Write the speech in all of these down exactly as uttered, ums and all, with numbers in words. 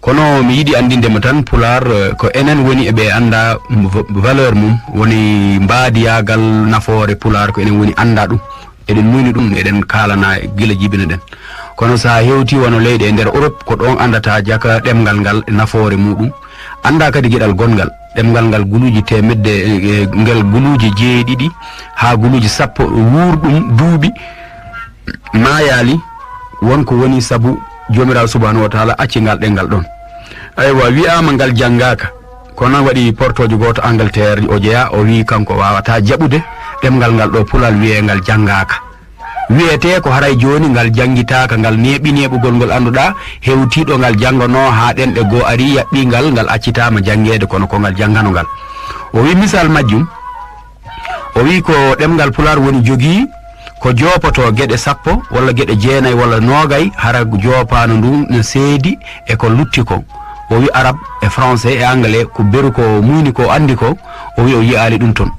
Kono mi yiɗi anndinde mo tan, Pulaar, eh, ko enen woni e ɓe annda v-, valeur mum, woni mbaadiyaagal nafoore Pulaar, ko enen woni annda ɗum. Eɗen muyni ɗum, eɗen kaalana gila jibinoɗen. Kono so a hewti wano leyɗe e nder Europe, ko ɗon anndata jaka ɗemngal ngal e nafoore muɗum. Annda kadi geɗal gonngal, ɗemngal ngal guluuji teemedde, eh, eh, ngal guluuji jeeɗiɗi haa guluuji sappo wuurɗum duuɓi maayaali, won ko woni sabu Joomiraaɗo Subhaanahu wa Taala acci ngal ɗemngal ɗon. Aywa, wi'aama ngal janngaaka. Kono waɗi portoojo gooto Angleterre, o jeyaa, o wi'i kanko waawataa jaɓude ɗemngal ngal ɗo Pulaar wiyee ngal janngaaka. Wiyetee ko haray jooni ngal janngitaaka, ngal neeɓi neeɓugol ngol annduɗaa, hewtii ɗo ngal jannganoo haa ɗenɗe goo arii, yaɓɓii ngal, ngal accitaama janngeede, kono ko ngal janngano ngal. O wi'i misal majjum, o wi'i ko ɗemngal Pulaar woni jogii ko joopotoo geɗe sappo walla geɗe jeenay walla noogay, hara joopaano ndun no seedi e ko lutti kon. O wi'i Arab e Français e Anglais ko beru ko muyni ko anndi ko, o wi'i o yi'aali ɗum ton.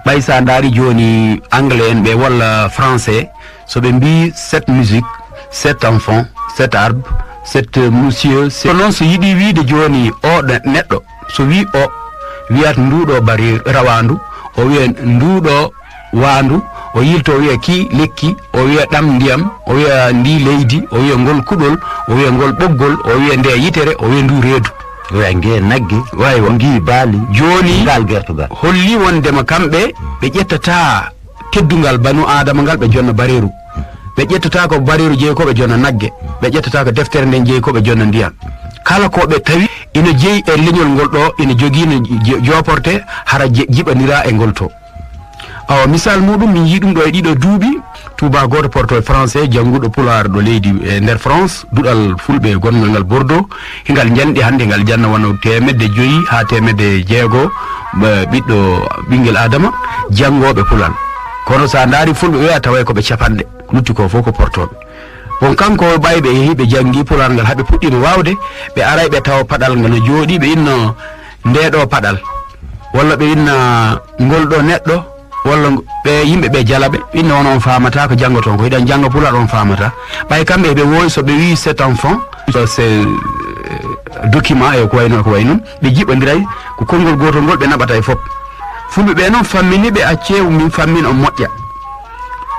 Ɓay sa ndaari jooni Anglais en ɓe walla Français, so ɓe mbii cette musique, cet enfant, cet arbre, cet monsieur, c'est, ko noon so yiɗi wiide jooni o ɗe-, neɗɗo, so wii o, wiyat nduuɗo bari rawaandu, o wiya nduuɗo waandu, o yilto o wiya kii lekki, o wiya ɗam ndiyam, o wiya ndi leydi, o wiya ngol kuɗol, o wiya ngol ɓoggol, o wiya nde yitere, o wiya ndu reedu. Oya ngee nagge, aywa, ngii baali, jooni ngal gertogal. Holli wondema kamɓe ɓe ƴettataa teddungal banu Aadama ngal ɓe jonna bareeru. Ɓe ƴettataa ko bareeru jeyi ko ɓe jonna nagge. Ɓe ƴettataa ko deftere nden jeyi ko ɓe jonna ndiyam. Kala ko ɓe tawi ina jeyi e leñol ngol ɗo, ina jogii no je-, jooporte, hara je-, jiɓandiraa e ngol to. Awa, misal muɗum, min yii ɗum ɗo e ɗiɗo duuɓi, tuubaa gooto porto e français, jannguɗo pulaar ɗo leydi, e nder France, duɗal fulɓe gonngal ngal Bordeaux, hingal njanɗi hannde, ngal janna wano teemedde joyi haa teemedde jeego, ɓe-, ɓiɗɗo, ɓinngel Aadama, janngooɓe pulaar. Kono so a ndaari fulɓe ɓe, a taway ko ɓe capanɗe, lutti ko fof ko portooɓe. Bon, kanko ɓay ɓe yehi, ɓe janngi pulaar ngal, haa ɓe puɗɗiima waawde, ɓe aray ɓe tawa paɗal ngal no jooɗii, ɓe inno, "Ndee ɗoo paɗal." Walla ɓe inna ngol ɗoo neɗɗo, walla ngo-, ɓe yimɓe ɓe jala ɓe, inna on, on faamataa ko janngoton ko, hiɗon jannga pulaar, on faamataa. Ɓay kamɓe ɓe woowi, so ɓe wii cet enfant, so c'est, euh, document e ko wayno, ko way noon, ɓe jiɓondiray, ko konngol gootol ngol ɓe naɓata e fof. Fulɓe ɓe noon fammini ɓe, "Accee min fammin on moƴƴa."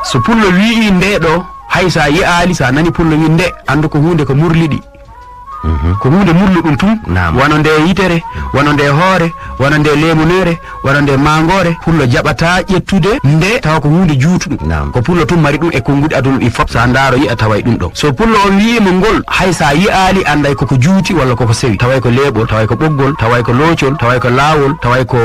So pullo wii ndee ɗoo, hay sa yi'aali, sa nani pullo wii nde, anndu ko huunde ko murliɗi. Mhm. Ko huunde murluɗum tun, naam, wano nde yitere, wano nde hoore, wano nde leemuneere, wano nde maangoore, pullo jaɓataa ƴettude nde tawa ko huunde juutuɗum. Naam. Ko pullo tun mari ɗum e konnguɗi aduna ɗi fof. Sa ndaaro yi'a taway ɗum ɗon. So pullo on wi'iima ngol, hay sa yi'aali, anday koko juuti walla koko sewi. Taway ko leeɓol, taway ko ɓoggol, taway ko loocol, taway ko laawol, taway ko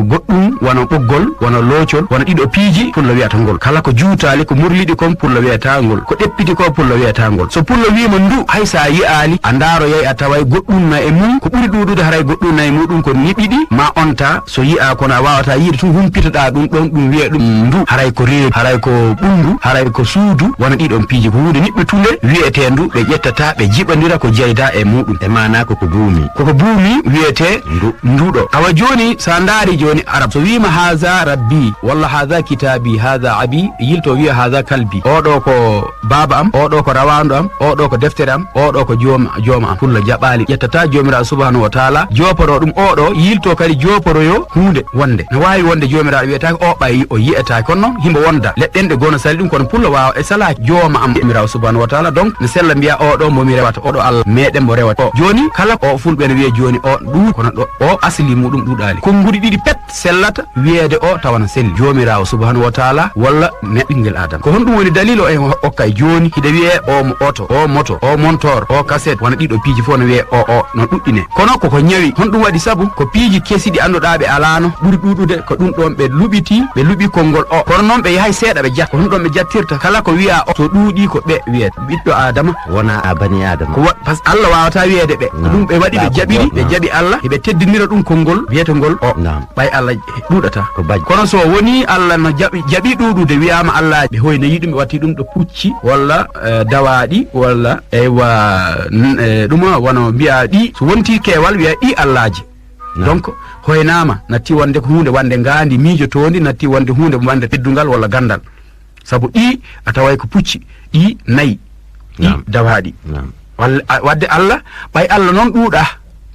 goɗɗum wano ɓoggol, wano loocol, wano ɗiɗo piiji, pullo wi'ata ngol. Kala ko juutaali, ko murliɗi kon, pullo wi'ata ngol. Ko ɗeppiti ko, pullo wi'ata ngol. So pullo wi'ima ndu, hay sa yi'aali, a ndaaroyay, a taway goɗɗum na e mum, ko ɓuri ɗuuɗude haray goɗɗum na e muɗum ko niɓiɗi, ma onta, so yi'a kono a wawata yiide tun, humpitoɗa ɗum ɗon, ɗum wi'a ɗum ndu, haray ko reedu, haray ko ɓunndu, haray ko suudu, wona ɗiɗon piiji. Ko huunde niɓɓitunde wi'eteendu, ɓe ƴettata, ɓe jiɓandira ko jeyda e muɗum. E maana koko buumi. Koko buumi wi'ete ndu. Nduɗo. Awa jooni, sa ndaari jooni Arab, so wi'ima, "Haza rabbi," walla, "Haza kitabi, haza abi," yilto wi'a, "Haza kalbi." Oɗo ko baaba am, oɗo ko rawaandu am, oɗo ko deftere am, oɗo ko joom-, jooma am. Pullo jaɓaali, ƴettata Joomiraaɗo Subhaanahu wa Taala, jooporo ɗum oɗo, yilto kadi jooporoyo huunde wonde. No waawi wonde Joomiraaɗo wiyetaake o ɓay o yi'etaake, kono noon himo wonda. Leɗɗen ɗe gona sali ɗum, kono pullo waawa e salaa jooma am Joomiraaɗo Subhaanahu wa Taala, donc no sella mbiya oɗo mo mi rewata, oɗo Allah meɗen mo rewata o. Jooni kala o fulɓe ne wiya jooni o ɗuuɗi, kono ɗo o asli muɗum ɗuuɗaali. Konnguɗi ɗiɗi pet sellata wiyeede o tawa na selli. Joomiraawo Subhaanahu wa Taala walla neɗɗo ɓinngel Aadama. Ko honɗum woni dalil o en okkay jooni? Hiɗa wiyee o mo oto, o moto, o montor, o kaset, wona ɗiɗo piiji fof no wiyee o, o, no ɗuɗɗine. Kono koko ñawi. Honɗum waɗi? Sabu ko piiji kesi ɗi annduɗaa ɓe alaano, ɓuri ɗuuɗude ko ɗum ɗon ɓe luɓiti, ɓe luɓi konngol o. Kono noon ɓe yahay seeɗa ɓe jatta. Ko ɗum ɗon ɓe jattirta. Kala ko wiyaa o, so ɗuuɗii ko ɓe wiyee ɓiɗɗo Aadama. Wona a bani Aadama. Ko wa-, pas-, Allah waawataa wiyeede ɓe. Ko ɗum ɓe waɗi, ɓe jaɓiri, ɓe jaɓi Allah, eɓe teddinira ɗum konngol biyetengol o. Naam. Ɓay Allah ɗuuɗata. Ko bajjo. Kono so woni Allah no jaɓi, jaɓi ɗuuɗude, wiyaama Allah ɓe hoynoyi ɗum, ɓe watti ɗum ɗo pucci, walla, eh, dawaaɗi, walla, eywa, n-, eh, ɗum wano mbiya ɗi, so wonti keewal, wiya ɗi Allaaji. Naam. Donc, hoynaama, natti wonde ko huunde wonde ngaandi, miijotoondi, natti wonde huunde wonde teddungal walla ganndal. Sabu ɗi a taway ko pucci, ɗi nayi, ɗi dawaaɗi. Naam. Wal-, a-, wadde Allah, ɓay Allah noon ɗuuɗaa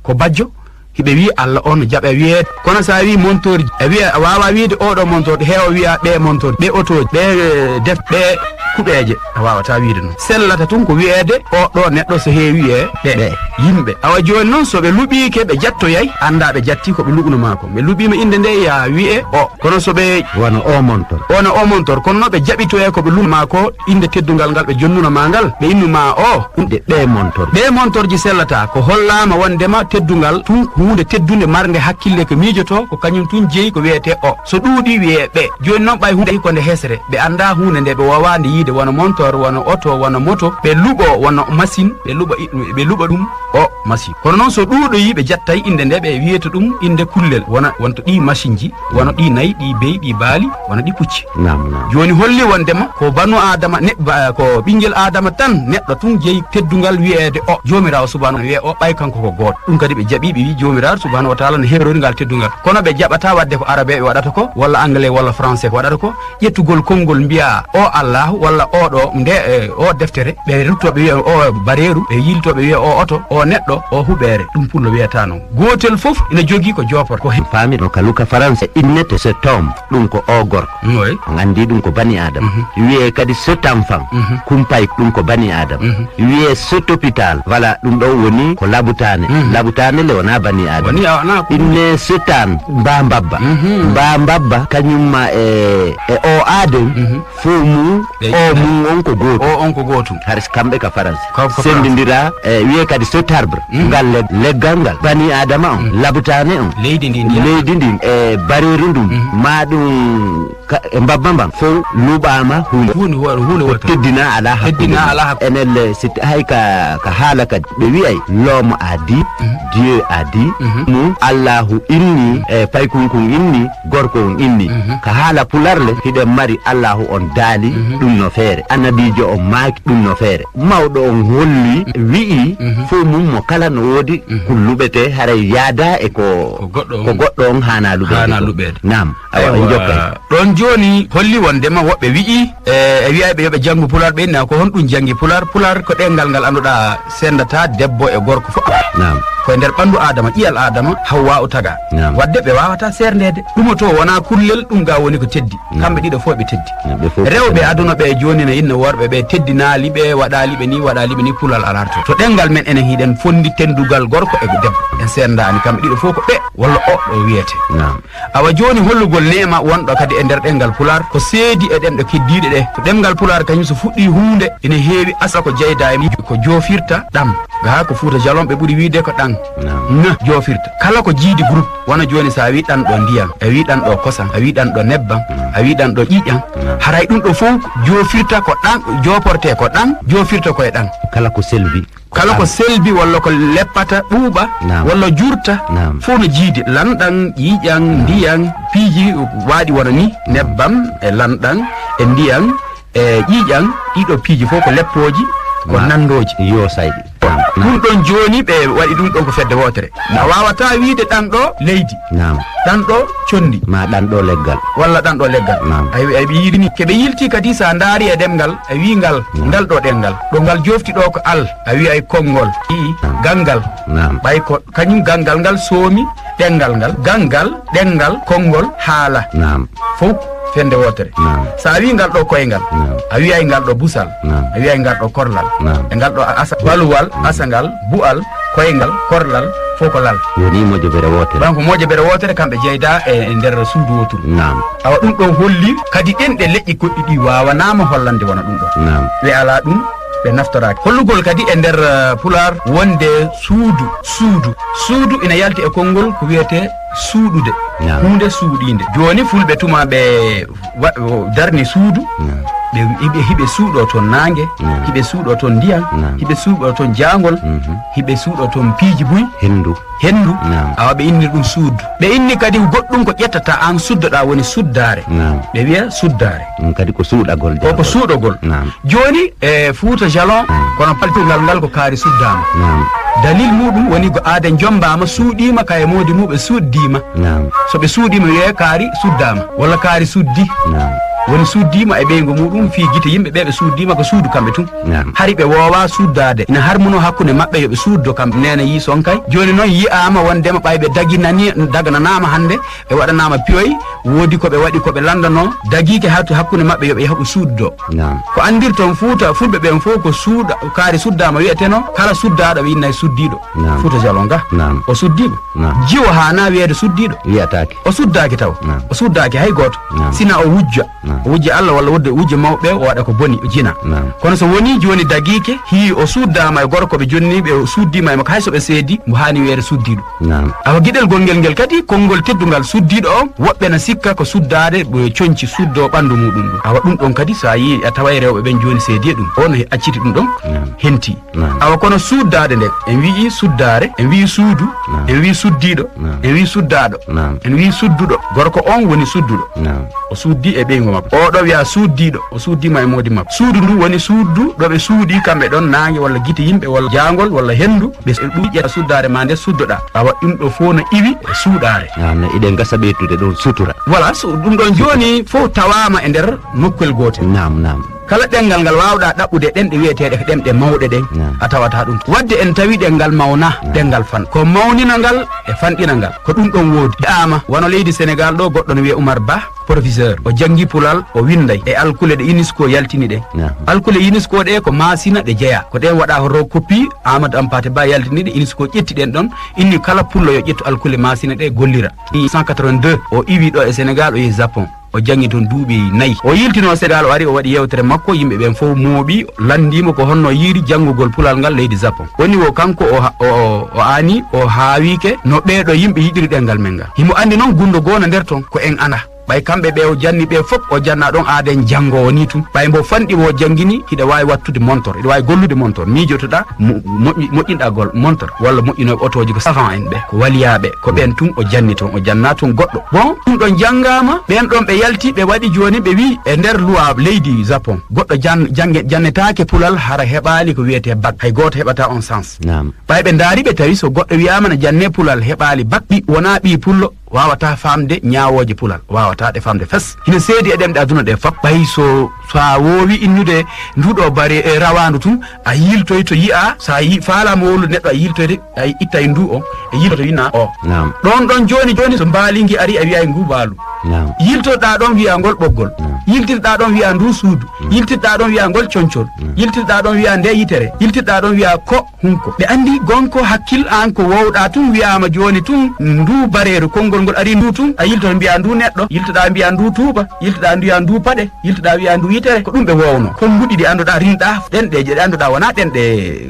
ko bajjo, hiɓe wiya Allah on jaɓa wiyeede. Kono so a wii montoorji, a wiya a waawaa wiide oo ɗoo montoor, heewa wiya ɓee montoor, ɓee otooji, ɓee, eh, def, ɓee kuɓeeje, a waawataa wiide noon. Sellata tun ko wiyeede oo ɗoo neɗɗo so heewi e ɓee, ɓee yimɓe. Awa jooni noon so ɓe luɓiike, ɓe jattoyay, anndaa ɓe jattii ko ɓe luɓuno maa ko. Ɓe luɓiima innde nde ya wiye o. Kono so ɓe wano o montor. Wano o montor. Kono no ɓe jaɓitoyay ko ɓe luɓuno maa ko, innde teddungal ngal ɓe jonnuno maa ngal, ɓe innu maa o. Ɗum ɗe ɓee montor. Ɓee montorji sellata ko hollaama wondema teddungal tun ko huunde teddunde marnde hakkille ko miijotoo, ko kañum tun jeyi ko wiyetee o. So ɗuuɗi wiyee ɓe. Jooni noon ɓay huunde ko nde hesre. Ɓe anndaa huunde nde, ɓe waawaa nde yiide wano montor, wano oto, wano moto. Ɓe luɓoo wano machine, ɓe luɓa i-, ɓe luɓa ɗum o machine. Kono noon so ɗuuɗoyii, ɓe jattay innde nde, ɓe wiyata ɗum innde kullel. Wona, wonto ɗii machine ji, wano ɗii nayi, ɗii beyi, ɗii baali, wano ɗii pucci. Naam, naam. Jooni holli wondema ko banu Aadama, ne-, ba-, ko ɓinngel Aadama tan, neɗɗo tun jeyi teddungal wiyeede o. Joomiraawo subhaanahu wiyee o, ɓay kanko ko gooto. Ɗum kadi ɓe jaɓi, ɓe wii Joomiraaɗo subhaanahu wa taala no heerori ngal teddungal. Kono ɓe jaɓataa wadde ko arabeeɓe waɗata ko, walla anglais, walla français ko waɗata ko. Ƴettugol konngol mbiyaa o Allaahu walla o ɗo nde, e, o deftere, ɓe ruttoo ɓe wiya o bareeru, ɓe yiltoo ɓe wiya o oto, o neɗɗo, o huɓeere. Ɗum pullo wiyata noon. Gootel fof ina jogii ko jooporto. Ko he- Paami no ka luka faranse innete cet homme, ɗum ko o gorko. Oui. On anndi ɗum ko bani Aadama. Mhm. Wiyee kadi cet enfant, mhm, kumpay, ɗum ko bani Aadama. Mhm. Wiyee cet hôpital, voilà, ɗum ɗo woni ko labutaane. Mhm. Labutaane le wonaa bani Aadama. Woni a wonaa ko inne setan mbaa mbabba. Mhm. Mbaa mbabba, kañum ma e, e o aaden, mhm, fof mum, ɓe o mum on ko gootum. O on ko gootum. Har kamɓe ka Faransi. Ko, ko Faransi. Senndindira, e, wiyee kadi cet arbre. Mhm. Ngal le-, leggal ngal. Bani Aadama on, mhm, labutaane on. Leydi ndin, leydi ndin, e bareeru ndum, mhm, maa ɗum ka, e mbabba mban fof luɓaama huunde. Huunde wo-, huunde ko wota. Teddina alaa hakkunde. Teddina alaa hakkunde. Enen le, si t-, hay ka, ka haala kadi, ɓe wi'ay, l'homme a dit, mhm, Dieu a dit, mhm, mum, Allaahu inni, e paykunkun inni, gorko on inni. Mhm. Ka haala pular le, hiɗen mari Allaahu on daali, mhm, ɗum no feere. Annabiijo on maaki ɗum no feere. Mawɗo on holli, mhm, wi'i, mhm, fof mum mo kala no woodi, mhm, ko luɓete, haray yaada e ko, ko goɗɗo on, ko goɗɗo on haana luɓeede. Haana luɓeede. Naam. Awa, en jokkay. Ɗon jooni holli wondema woɓɓe wi'i, e, e wi'ayɓe yo ɓe janngu Pular, ɓe inna ko honɗum janngi Pular? Pular ko ɗemngal ngal annduɗaa sendata debbo e gorko fof. Naam. Ko e nder ɓanndu Aadama, ƴiyal Aadama, Hawwaa o tagaa. Naam. Wadde ɓe waawataa seerndeede. Ɗum o to wonaa kullel, ɗum ga woni ko teddi. Naam. Kamɓe ɗiɗo fof ɓe teddi. Naam, ɓe fof ɓe teddi. Rewɓe aduna ɓe jooni no inna worɓe ɓe teddinaali ɓe, waɗaali ɓe ni, waɗaali ɓe ni, Pular alaarto. To ɗemngal men enen hiɗen fondi tenndugal gorko e debbo. En senndaani kamɓe ɗiɗo fof ko ɓe. Walla o ɗo wiyete. Naam. Awa jooni hollugol neema wonɗo kadi e nder ɗemngal Pulaar ko seedi e ɗemɗe keddiiɗe ɗe. Ko ɗemngal Pulaar kañum so fuɗɗii huunde ina heewi asla ko jeyda e mum ko joofirta ɗam. Gaa ko Fuuta Jalon ɓe ɓuri wiide ko ɗan. Naam. Na joofirta. Kala ko jiidi groupe, wona jooni so a wii ɗan ɗo ndiyam, a wii ɗan ɗo kosam, a wii ɗan ɗo nebbam, naam, a wii ɗan ɗo ƴiƴam, naam, haray ɗum ɗo fof joofirta ko ɗan, jooporte ko ɗan, joofirta ko e ɗan. Kala ko selbi. Kala ko selbi walla ko leppata, ɓuuɓa, naam, walla jurta, naam, fof no jiidi. Lanɗan, ƴiiƴan, naam, ndiyan, piiji waaɗi wona ni, nebbam e lanɗan e ndiyan e ƴiiƴan, ɗiɗo piiji fof ko leppooji, ko, naam, nanndooji. Yo sayɗi. Naam, naam. Ɗum ɗon jooni ɓe waɗi ɗum ɗon ko fedde wootere. A waawataa wiide ɗan ɗo leydi. Naam. Ɗan ɗo conndi. Ma ɗan ɗo leggal. Walla ɗan ɗo leggal. Naam. Ay, ay, ɓe yiiri ni. Ke ɓe yilti kadi, so a ndaari e ɗemngal, a wii ngal, naam, ngal ɗo ɗemngal. Ɗo ngal jofti ɗo ko al, a wii ay konngol. I, naam, ganngal. Naam. Ɓay ko kañum ganngal ngal soomi ɗemngal ngal. Ganngal, ɗemngal, konngol, haala. Naam. Fof fende wootere. Naam. So a wii ngal ɗo koyngal, naam, a wii ay ngal ɗo busal, naam, a wii ay ngal ɗo korlal, naam, e ngal ɗo asa, baluwal, naam, asangal, bu'al, koyngal, korlal, fof ko lal. Woni mojobere wootere. Ɗon ko mojobere wootere, kamɓe jeyda e, e nder suudu wooturu. Naam. Awa ɗum ɗo holli kadi ɗen ɗe leƴƴi goɗɗi ɗi waawanaama hollande wona ɗum ɗo. Naam. Ɓe alaa ɗum, ɓe naftoraaki. Hollugol kadi e nder, eh, Pulaar wonde suudu, suudu. Suudu ina yalti e konngol ko wiyetee suuɗude. Naam. Huunde suuɗiinde. Jooni Fulɓe tuma ɓe wa-, o darni suudu, naam, ɓe, hiɓe, hiɓe suuɗoo toon naange, naam, hiɓe suuɗoo toon ndiyan, naam, hiɓe suuɗoo toon jaangol, mhm, hiɓe suuɗoo toon piiji buy. Henndu. Henndu. Naam. Awa ɓe inni ɗum suudu. Ɓe inni kadi goɗɗum ko ƴettata aan suddoɗaa woni suddaare. Naam. Ɓe wiya suddaare. Ɗum kadi ko suuɗagol. Ko, ko jaangol. Suuɗagol. Naam. Jooni, e Fuuta Jalon, naam, kono paltogal ngal ko kaari suddaama. Naam. Dalil muɗum woni ko aaden jommbaama, suuɗiima, kay moodi muɓe suuddiima. Naam. So ɓe suuɗiima, wiyee kaari suddaama, walla kaari suddi. Naam. Woni suuddiima e ɓeyngu muɗum fii gite yimɓe ɓe ɓe suuddiima ko suudu kamɓe tun. Naam. Hari ɓe woowaa suuddaade. Ina harmunoo hakkunde maɓɓe yo ɓe suuddo kam neene yii sonkay. Jooni noon yi'aama wondema ɓay ɓe daginani, dagananaama hannde, ɓe waɗanaama piyoy, woodi ko ɓe waɗi ko ɓe lanndanoo, dagiike hatu hakkunde maɓɓe yo ɓe yahu ɓe suuddo. Naam. Ko anndirton Fuuta, Fulɓe ɓen fof ko suuɗa, kaari suddaama wi'etenoo, kala suddaaɗo ɓe innay suddiiɗo. Naam. Fuuta Jalon ga. Naam. O suddiima. Naam. Jiwo haanaa wiyeede suddiiɗo. Wiyataake. O suddaaki taw. Naam. O suddaaki hay gooto. Naam. Sina o wujja. Naam. O wujja Alla walla wudde wujja mawɓe ɓe, o waɗa ko boni, o jina. Naam. Kono so wonii jooni dagiike, hii o suddaama e gorko ɓe jonni ɓe, o suddiima e makko, hay so ɓe seedi, mbo haani wiyeede suddiiɗo. Naam. Awa giɗel gongel ngel kadi, konngol teddungal suddiiɗo on, woɓɓe na sikka ko suddaade, ɓe conci suddoo ɓanndu muɗum ɗum. Awa ɗum ɗon kadi, so a yii, a taway rewɓe ɓen jooni seedi e ɗum. O no acciti ɗum ɗon, naam, henti. Naam. Awa kono suddaade nde, en wi'i suddaare, en wi'i suudu, naam, en wi'i suddiiɗo, naam, en wi'i suddaaɗo, naam, en wi'i sudduɗo. Gorko on woni sudduɗo. Naam. O suddi e ɓeyngu makko. Oo ɗoo wi'a suddiiɗo, o suddiima e moodi makko. Suudu ndu woni suudu ɗo ɓe suuɗi kamɓe ɗon naange walla gite yimɓe walla jaangol walla henndu. Ɓe ɗuuƴata suddaare ma nde suddoɗaa. Awa ɗum ɗo fof no iwi e suuɗaare. Naam, no iɗen gasa ɓeydude ɗon sutura. Voilà, so ɗum ɗon jooni fof tawaama e nder nokkuwel gootel. Naam, naam. Kala ɗemngal ngal waawɗaa ɗaɓɓude ɗemɗe wiyeteeɗe ko ɗemɗe mawɗe ɗen, naam, a tawata ɗum. Waɗde en tawi ɗemngal mawna, naam, ɗemngal fan. Ko mawnina ngal e fanɗina ngal. Ko ɗum ɗon woodi. Wi'aama, wano leydi Senegaal ɗo, goɗɗo no wiyee Umar Bah, professeur. O janngi Pulal, o winnday e alkule ɗe UNESCO yaltini ɗe. Naam. Alkule UNESCO ɗe ko Maasina ɗe jeyaa. Ko ɗen waɗaa hoto koppi, Amadou Hampâté Bâ yaltini ɗe, UNESCO ƴetti ɗen ɗon, inni kala Pullo yo ƴettu alkule Maasina ɗe gollira. Cent quatre-vingt-deux, o iwi ɗo e Senegaal, o yehi Japon. O janngi toon duuɓi nayi. O yiltinoo Senegaal, o ari, o waɗi yeewtere makko, yimɓe ɓen fof mooɓi, lanndiimo ko honno yiiri janngugol Pulal ngal leydi Japon. O niveau kanko o ha-, o, o, o aani, o haawiike no ɓee ɗoo yimɓe yiɗiri ɗemngal men ngal. Himo anndi noon gunndo goo na nder toon, ko en ana. Ɓay kamɓe ɓe o janni ɓe fof, o janna ɗon aaden janngoowo ni tun. Ɓay mbo fanɗi mo janngini, hiɗa waawi wattude montor, hiɗa waawi gollude montor, miijotoɗaa, mo-, moƴƴi-, moƴƴinɗaa gol montor, walla moƴƴinooɓe otooji ko savant en ɓe, ko waliyaaɓe, ko ɓen tun o janni toon, o janna toon goɗɗo. Bon, ɗum ɗon janngaama, ɓen ɗon ɓe yalti, ɓe waɗi jooni, ɓe wi'i e nder luwa leydi Japon, goɗɗo jan-, jannge-, jannetaake Pulal hara heɓaali ko wiyetee bac. Hay gooto heɓataa on sens. Naam. Ɓay ɓe ndaari, ɓe tawi so goɗɗo wi'aama na jannee Pulal heɓaali bac, ɓi-, wonaa ɓii Pullo, waawataa faamde ñaawooje Pulal, waawataa ɗe faamde fes. Hino seedi e ɗemɗe aduna ɗe fop. Ɓay so, so a woowi innude ndu ɗo bare e rawaandu tun, a yiltoyto yi'a, so a yi-, faalaama wowlude neɗɗo, a yiltoyto, a ittay ndu o, e yiltoto winna o. Naam. Ɗon ɗon jooni jooni, so mbaali ngi ari, a wi'ay ngu mbaalu. Naam. Yiltoɗaa ɗon wi'a ngol ɓoggol. Naam. Yiltirɗaa ɗon wi'a ndu suudu. Naam. Yiltirɗaa ɗon wi'a ngol concol. Naam. Yiltirɗaa ɗon wi'a nde yitere. Yiltirɗaa ɗon wi'a ko hunko. Ɓe anndi gonko hakkil an ko wowɗaa tun wi'aama jooni tun ndu bareeru, konngol ngol ari ndu tun, a yiltoto mbi'aa ndu neɗɗo, yiltoɗaa mbi'aa ndu tuuba, yiltoɗaa mbi'aa ndu paɗe, yiltoɗaa wi'aa ndu yitere, ko ɗum ɓe wowno. Konnguɗi ɗi annduɗaa rinɗaa, ɗenɗeeje ɗe annduɗaa wonaa ɗenɗe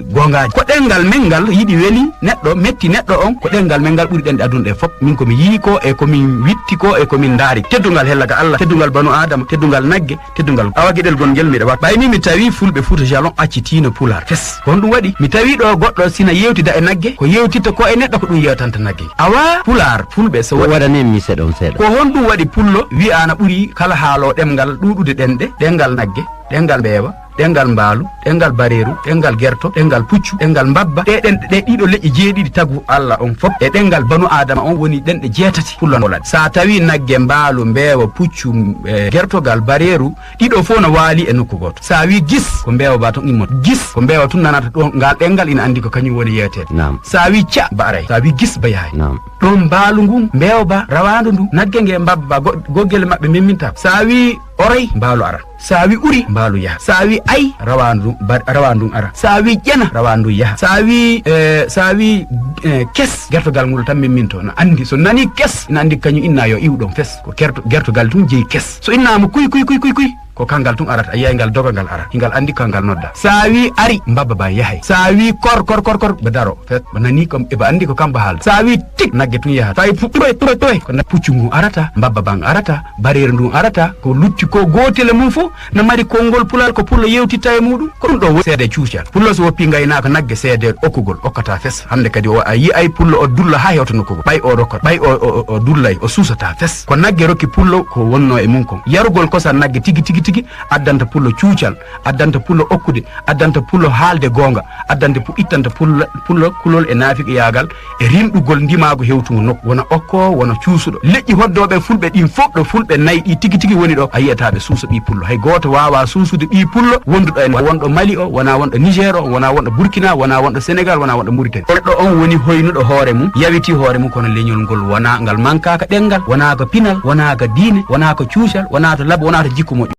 goongaaje. Ko ɗemngal men ngal yiɗi weli neɗɗo, metti neɗɗo on, ko ɗemngal men ngal ɓuri ɗemɗe aduna ɗe fof. Min ko mi yii ko e ko min witti ko e ko min ndaari. Teddungal hella ka Allah, teddungal banu Aadama, teddungal nagge, teddungal awa geɗel gongel miɗa waɗa. Ɓay ni mi tawi Fulɓe Fuuta Jalon accitiino Pulaar fes. Ko honɗum waɗi? Mi tawi ɗo goɗɗo sina yewtida e nagge, ko yewtitta ko e neɗɗo ko ɗum yewtanta nagge. Awa Pulaar, Fulɓe so waɗi waɗanen mi seɗon seeɗa. Ko honɗum waɗi Pullo wi'aana ɓuri kala haaloo ɗemngal ɗuuɗude ɗenɗe, ɗemngal nagge, ɗemngal mbeewa, ɗemngal mbaalu, ɗemngal bareeru, ɗemngal gerto, ɗemngal puccu, ɗemngal mbabba? Ɗe ɗenɗe ɗe ɗiɗo leƴƴi jeeɗiɗi tagu Allah on fof e ɗemngal banu Aadama on woni ɗenɗe jeetati Pullo no waɗi. Sa tawi nagge, mbaalu, mbeewa, puccu, e gertogal, bareeru, ɗiɗo fof no waali e nokku gooto. Sa wi gis, ko mbeewa ba tun immata. Gis, ko mbeewa tun nanata ɗon, ngal ɗemngal ina anndi ko kañum woni yeeteede. Naam. Sa wi ca, ba aray. Sa wi gis, ba yahay. Naam. Ɗon mbaalu ngun, mbeewa ba, rawaandu ndu, nagge nge, mbabba ba, go-, goggele maɓɓe memminta. Sa wi oray, mbaalu ara. Sa wi uri, mbaalu yaha. Sa wi ay, rawaandu, ba-, rawaandu ndun ara. Sa wi ƴena, rawaandu ndun yaha. Sa wi, eh, sa wi, eh, kes, gertogal ngol tan memminto. Na anndi, so nani kes, ina anndi kañum inna yo iw ɗon fes. Ko kerto-, gertogal tun jeyi kes. So innaama kuy, kuy, kuy, kuy, kuy, ko kangal tun arata. A yiyay ngal doga ngal ara. Hingal anndi kangal nodda. Sa wi ari, mbabba ba yahay. Sa wi kor, kor, kor, kor, ba daro. Fet, ba nani kam, e ba anndi ko kam ba haalda. Sa wi tik, nagge tun yahat. Sa wi pu-, toy, toy, toy, ko na-, puccu ngun arata, mbabba ban arata, bareeru ndun arata, ko lutti ko gootele mum fof na mari konngol Pulaar ko Pullo yewtitta e muɗum. Ko ɗum ɗo woni seede cuucal. Pullo so woppi ngaynaaka nagge seede okkugol, okkata fes. Hannde kadi o a yi'ay Pullo o dulla haa hewta nokku goo. Ɓay o rokkata, ɓay o, o, o, o dullay, o suusata fes. Ko nagge rokki Pullo ko wonnoo e mum kon. Yarugol kosam nagge tigi tigi tigi, addanta pullo cuucal, addanta pullo okkude, addanta pullo haalde goonga, addanta pu-, ittanta pullo, pullo kulol e naafiqiyaagal e rimɗugol ndimaagu hewtungu nokku. Wona okko, wona cuusuɗo. Leƴƴi hoddooɓe fulɓe ɗin fof, ɗo fulɓe nayi ɗi tigi tigi woni ɗo, a yiyata ɓe suusa ɓii pullo. Hay gooto waawaa suusude ɓii pullo wonduɗo en, wonɗo Mali o, wonaa wonɗo Niger o, wonaa wonɗo Burkina, wonaa wonɗo Sénégal, wonaa wonɗo Mauritanie. Neɗɗo on woni hoynuɗo hoore mum, yawiti hoore mum, kono leñol ngol wonaa, ngal mankaaka ɗemngal, wonaa ko pinal, wonaa ko diine, wonaa ko cuucal, wonaa to laaɓi, wonaa to jikku moƴƴo.